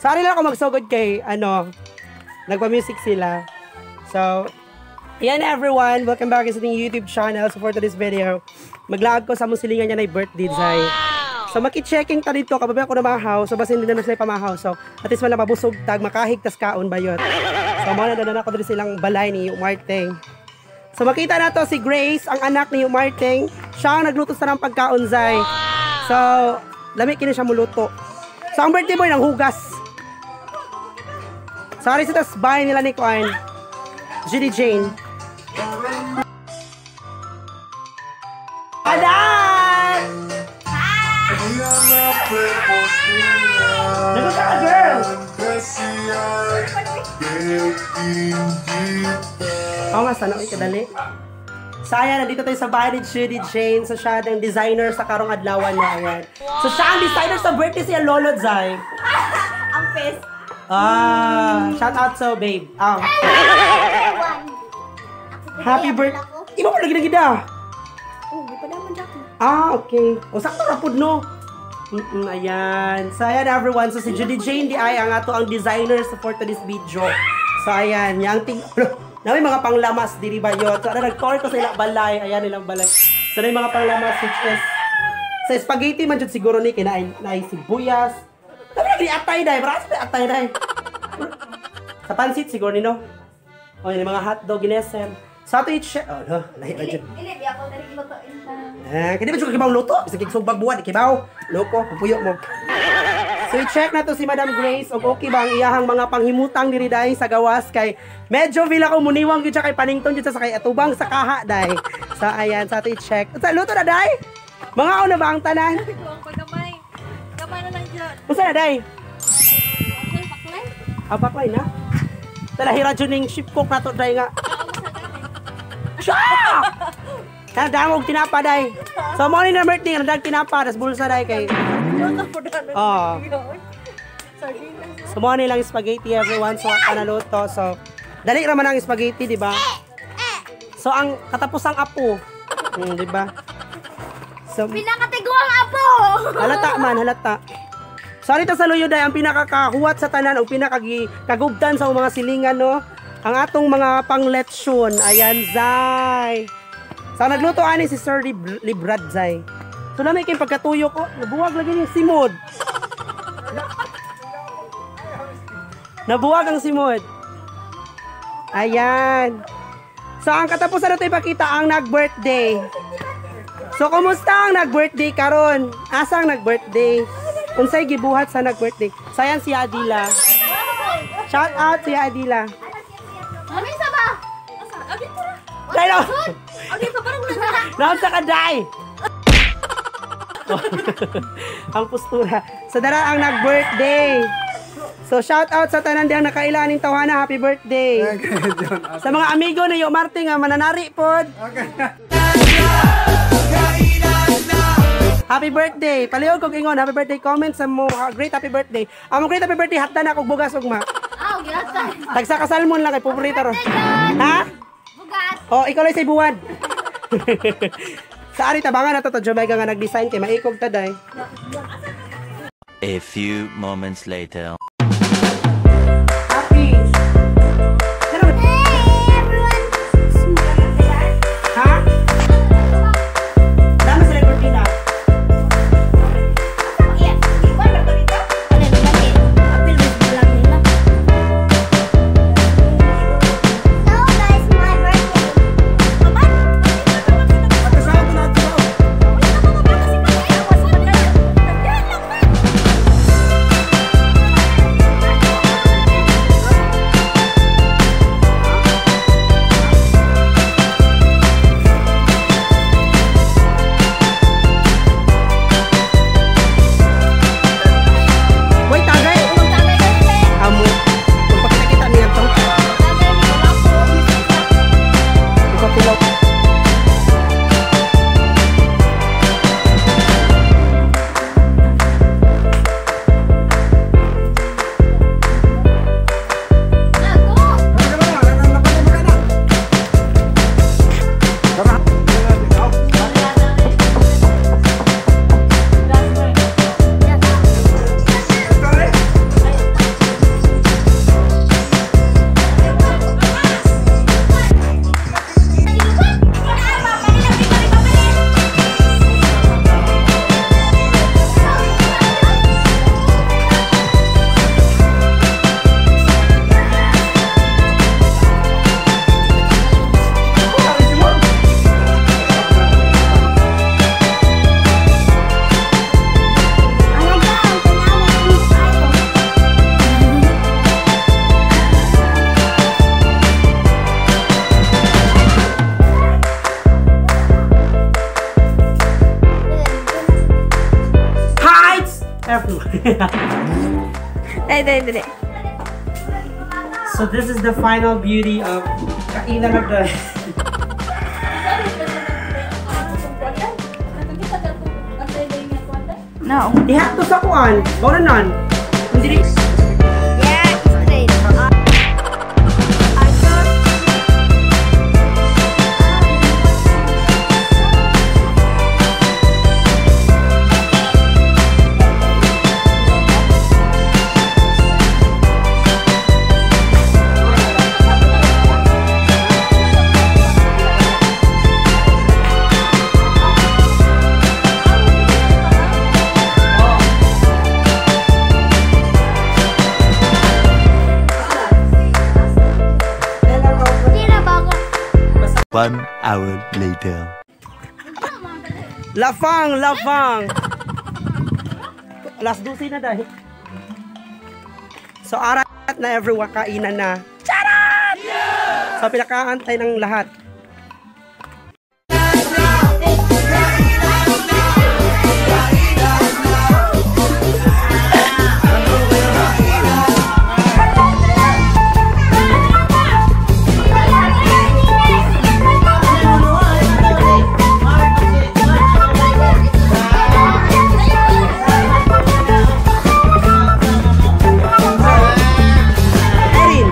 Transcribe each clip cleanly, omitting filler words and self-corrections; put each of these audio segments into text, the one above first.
Sorry lang ako magsugod kay, ano, nagpa-music sila. So, ayan everyone, welcome back sa ating YouTube channel. So for today's video, maglaag ko sa mong silingan niya na birthday design. Wow! So maki-checking ta dito, kababi ako na mahaw. So basin hindi na sila pamahaw. So at least wala mabusog tag, makahig tas kaon bayot. So muna na ako diri silang balay ni Marteng. So makita na to si Grace, ang anak ni Marteng. Siya ang nagluto sa ng pagkaon zay. So, lami kini siya muluto. So ang birthday boy nang hugas. Sorry sa tas bahay nila ni Kuan. Judy Jane. Adan! Nagusta ka, girl! Oo nga, sana uy, kadali. Saya, nandito tayo sa bahay ni Judy Jane. So siya ang designer sa karong adlawan na. Ayan. So siya ang designer sa birthday siya, Lolo Zay. Ang face. Ah, shout out so babe. Happy birthday. Iba pa lagi na gida. Oh, di pa naman dako. Ah, okay. O sakto ra pud no. Ayan. So ayan everyone, so si Judy Jane di ay ang ato ang designer sa for today's video. So ayan, yang ting na may mga panglamas diri ba yun. So ano nag-tour ko sa ilang balay. Ayan ilang balay. So na mga panglamas which is sa spaghetti man jud siguro ni kinain na sibuyas. Dami lagi atay dai, para sa atay dai. Sa pansit siguro ni no. O yun, mga hotdog ginesem. Sa ato i-check. Oh no, lahi ra jud. Dili di ako dali luto inta. Eh, kini ba jud kibaw luto? Bisag kig buwan kibaw. Loko, pupuyo mo. So i-check na to si Madam Grace og okay ba ang iyahang mga panghimutang diri dai sa gawas kay medyo feel ako muniwang gyud siya kay panington gyud sa kay atubang sa kaha dai. So ayan, sa ato i-check. Sa luto na dai? Mga una ba ang tanan? Gamay. Gamay na lang dyan. Unsa na dai? Paklay. Ah, paklay na. Talahira jud ning ship cook nato dai nga. Siya! Nadamog tinapa dai. So mo ni na birthday nga nadag tinapa das bulsa dai kay. Oh. So mo ni lang spaghetti everyone so panaluto. So dali ra man ang spaghetti, di ba? So ang katapusang apo. Di ba? So pinakatiguang apo. Halata man, halata. Sorry ta sa luyo day ang pinakakahuwat sa tanan o pinakagubdan sa mga silingan no. Ang atong mga pangletsyon. Ayan zay. So nagluto ani si Sir Librad zay. So lamay kay pagkatuyo ko, nabuwag lagi yung simod. Nabuwag ang simod. Ayan. So ang katapusan na ito ipakita ang nag-birthday. So kumusta ang nag-birthday karon? Asa ang nag-birthday? Unsay gibuhat sa nag-birthday? Sayan si Adila. Shout out si Adila. Mami sa ba? Dai no. Agi pa parang na. Naunsa ka dai? Ang postura. So dara ang nag-birthday. So shout out sa tanan diyang nakaila ning tawhana, happy birthday. Sa mga amigo ni Yo Martin nga mananari pod. Okay. Happy birthday. Palihog kog ingon happy birthday comment sa mo great happy birthday. Amo great happy birthday hatdan ako bugas ugma. Ah, gihatan. Tagsa ka salmon lang kay paborito ro. Ha? Bugas. Oh, ikaw lang sa buwan. Sa ari tabangan nato to Jamaica nga nag-design kay maikog ta day. A few moments later. Happy. Hey everyone. Ha? Dami sila cortina. So guys, my birthday. Everyone. Dali, dali, dali. So this is the final beauty of kainan of the No. Diha to sa kuan. Bawa na nun. Hindi. Yeah, straight. I thought. Tira ba ako? 1 hour later. Lafang, lafang. Alas 12 na dahil. So arat na everyone, kainan na. Charot! So pinakaantay ng lahat. Erin!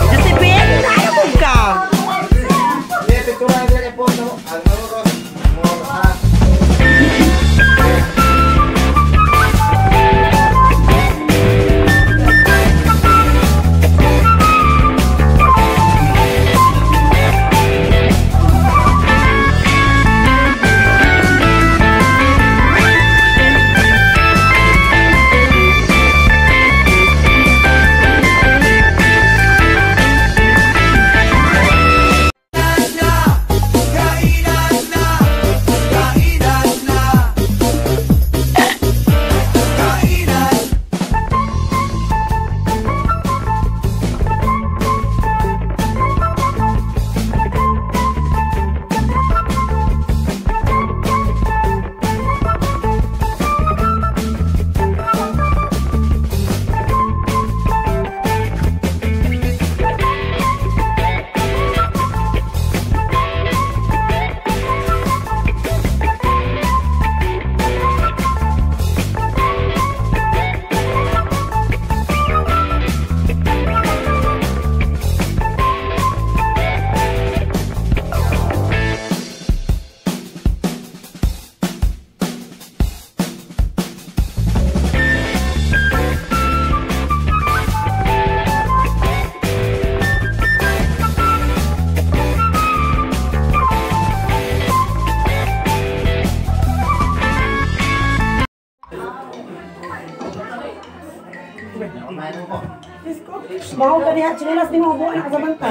Josephine, ayaw mo ka! Mau ka diha, chinelas di mo buwan ka sa banta.